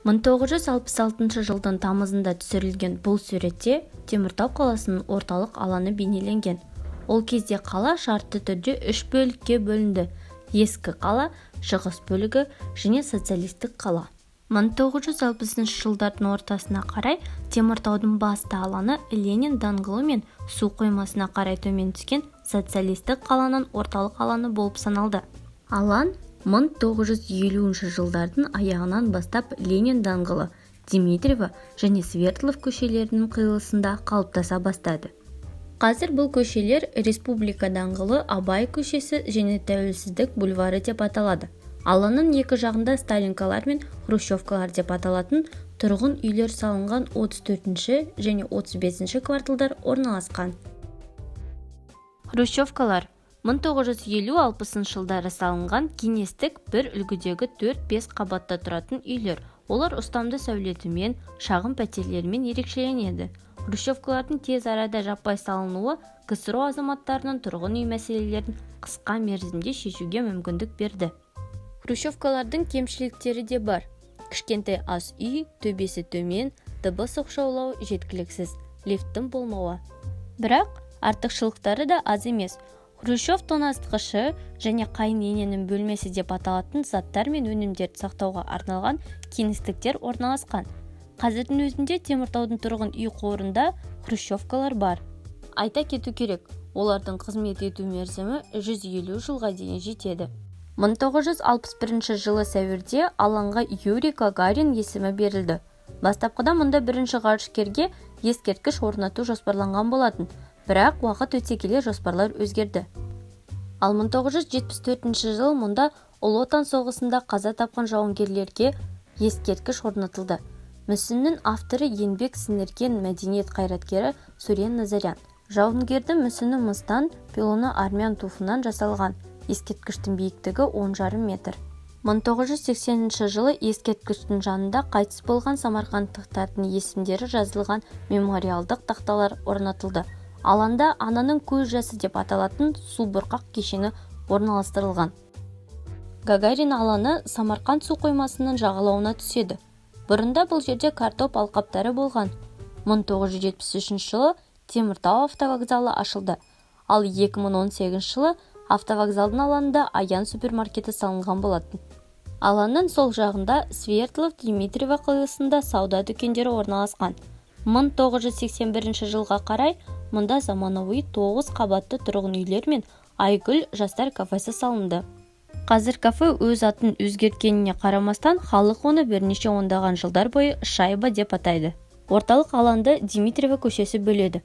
1966 жылдың тамызында түсірілген бұл суретте Теміртау қаласының орталық алаңы бейнеленген. Ол кезде қала шартты түрде үш бөлікке бөлінді: ескі қала, шығыс бөлігі және социалистік қала. 1960 жылдардың ортасына қарай Теміртаудың басты алаңы Ленин даңғылы мен су қоймасына қарай төмен түскен социалистік қаланың орталық алаңы болып саналды. Алаң 1950 жылдардың аяғынан бастап Ленин даңғылы, Дмитриева және Свердлов көшелерінің қиылысында қалыптаса бастады. Қазір бұл көшелер Республика даңғылы, Абай көшесі және Тәуелсіздік бульвары деп аталады. Алаңның екі жағында сталинкалар мен хрущевкалар деп аталатын тұрғын үйлер салынған 34-ші және 35-ші кварталдар орналасқан. Хрущевкалар 1950-60 жылдары салынған кеңестік бір үлгідегі 4-5 қабатта тұратын үйлер. Олар ұстамды сәулетімен, шағын пәтерлерімен ерекшеленеді. Хрущевкалардың тез арада жаппай салынуы КСРО азаматтарының тұрғын үй мәселелерін қысқа мерзімде шешуге мүмкіндік берді. Хрущевкалардың кемшіліктері де бар. Кішкентай ас үй, төбесі төмен, дыбыс оқшаулау жеткіліксіз, лифттің болмауы. Бірақ артықшылықтары да аз емес. Хрущев тоңазытқышы және қайын ененің бөлмесі деп аталатын заттар мен өнімдерді сақтауға арналған кеңістіктер орналасқан. Қазірдің өзінде Теміртаудың тұрғын үй қорында хрущевкалар бар. Айта кету керек, олардың қызмет ету мерзімі 150 жылға дейін жетеді. 1961 жылы сәуірде алаңға Юрий Гагарин есімі берілді. Бастапқыда мұнда бірінші ғарышкерге ескерткіш орнату жоспарланған болатын, бірақ уақыт өте келе жоспарлар өзгерді. Ал 1974 жылы мұнда Ұлы Отан соғысында қаза тапқан жауынгерлерге ескерткіш орнатылды. Мүсіннің авторы еңбек сіңірген мәдениет қайраткері Сурен Назарян. Жауынгердің мүсіні мыстан, пилоны армян туфынан жасалған. Ескерткіштің биіктігі 10,5 метр. 1980 жылы ескерткіштің жанында қайтыс болған самарқандықтардың есімдері жазылған мемориалдық тақталар орнатылды. Алаңда ананың көз жасы деп аталатын су бұрқақ кешені орналастырылған. Гагарин алаңы Самарқанд су қоймасының жағалауына түседі. Бұрында бұл жерде картоп алқаптары болған. 1973 жылы Теміртау автовокзалы ашылды. Ал 2018 жылы автовокзалдың алаңында Аян супермаркеті салынған болатын. Алаңның сол жағында Свердлов Дмитриева қиылысында сауда дүкендері орналасқан. 1981 жылға қарай мұнда заманауи 9 қабатты тұрғын үйлер мен Айгүл жастар кафесі салынды. Қазір кафе өз атын өзгерткеніне қарамастан, халық оны бірнеше ондаған жылдар бойы Шайба деп атайды. Орталық алаңды Дмитриева көшесі бөледі.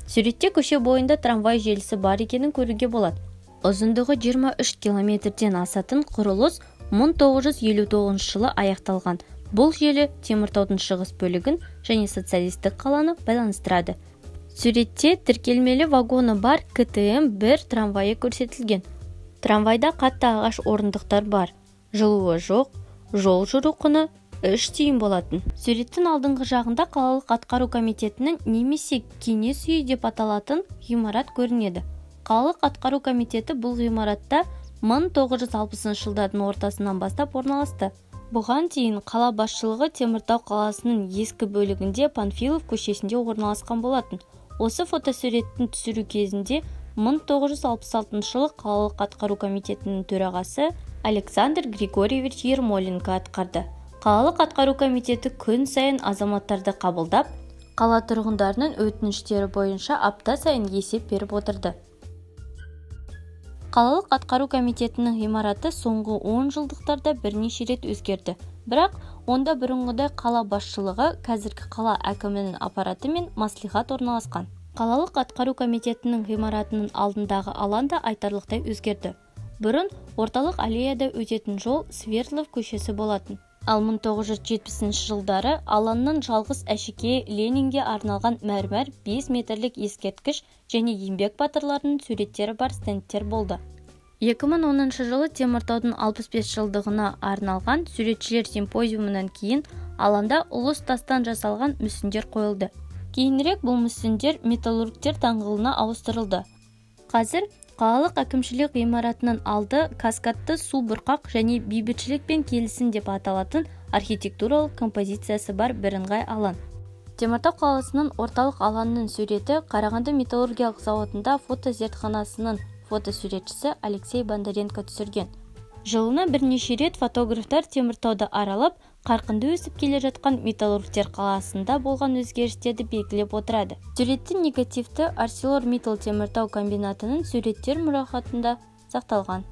Суретте көше бойында трамвай желісі бар екенін көруге болады. Ұзындығы 23 километрден асатын құрылыс 1959 жылы аяқталған. Бұл желі Теміртаудың шығыс бөлігін және социалистік қаланы байланыстырады. Суретте тіркелмелі вагоны бар КТМ-1 трамвайы көрсетілген. Трамвайда қатты ағаш орындықтар бар. Жылуы жоқ, жол жүру құны 3 тиын болатын. Суреттің алдыңғы жағында қалалық атқару комитетінің немесе кеңес үйі деп аталатын ғимарат көрінеді. Қалалық атқару комитеті бұл ғимаратта 1960 жылдардың ортасынан бастап орналасты. Бұған дейін қала басшылығы Теміртау қаласының ескі бөлігінде Панфилов көшесінде орналасқан болатын. Осы фотосуреттің түсіру кезінде 1966 жылы қалалық атқару комитетінің төрағасы Александр Григорьевич Ермоленко атқарды. Қалалық атқару комитеті күн сайын азаматтарды қабылдап, қала тұрғындарының өтініштері бойынша апта сайын есеп беріп отырды. Қалалық атқару комитетінің ғимараты соңғы 10 жылдықтарда бірнеше рет өзгерді. Бірақ онда бұрынғыдай қала басшылығы, қазіргі қала әкімінің аппараты мен мәслихат орналасқан. Қалалық атқару комитетінің ғимаратының алдындағы алаң да айтарлықтай өзгерді. Бұрын орталық аллеяда өтетін жол Свердлов көшесі болатын. Ал 1970 жылдары алаңның жалғыз әшекейі Ленинге арналған мәрмәр 5 метрлік ескерткіш және еңбек батырларының суреттері бар стендтер болды. 2010 жылы Теміртаудың 65 жылдығына арналған суретшілер симпозиумынан кейін алаңда ұлыс тастан жасалған мүсіндер қойылды. Кейінірек бұл мүсіндер Металлургтер даңғылына ауыстырылды. Қазір Қалалық әкімшілік ғимаратының алды каскадты су бұрқақ және Бейбітшілік пен келісім деп аталатын архитектуралық композициясы бар бірыңғай алаң. Теміртау қаласының орталық алаңының суреті Қарағанды металлургиялық зауытында фотозертханасының фотосуретшісі Алексей Бондаренко түсірген. Жылына бірнеше рет фотографтар Теміртауды аралап, қарқынды өсіп келе жатқан металлургтер қаласында болған өзгерістерді белгілеп отырады. Суреттің негативі ArcelorMittal Теміртау комбинатының суреттер мұрағатында сақталған.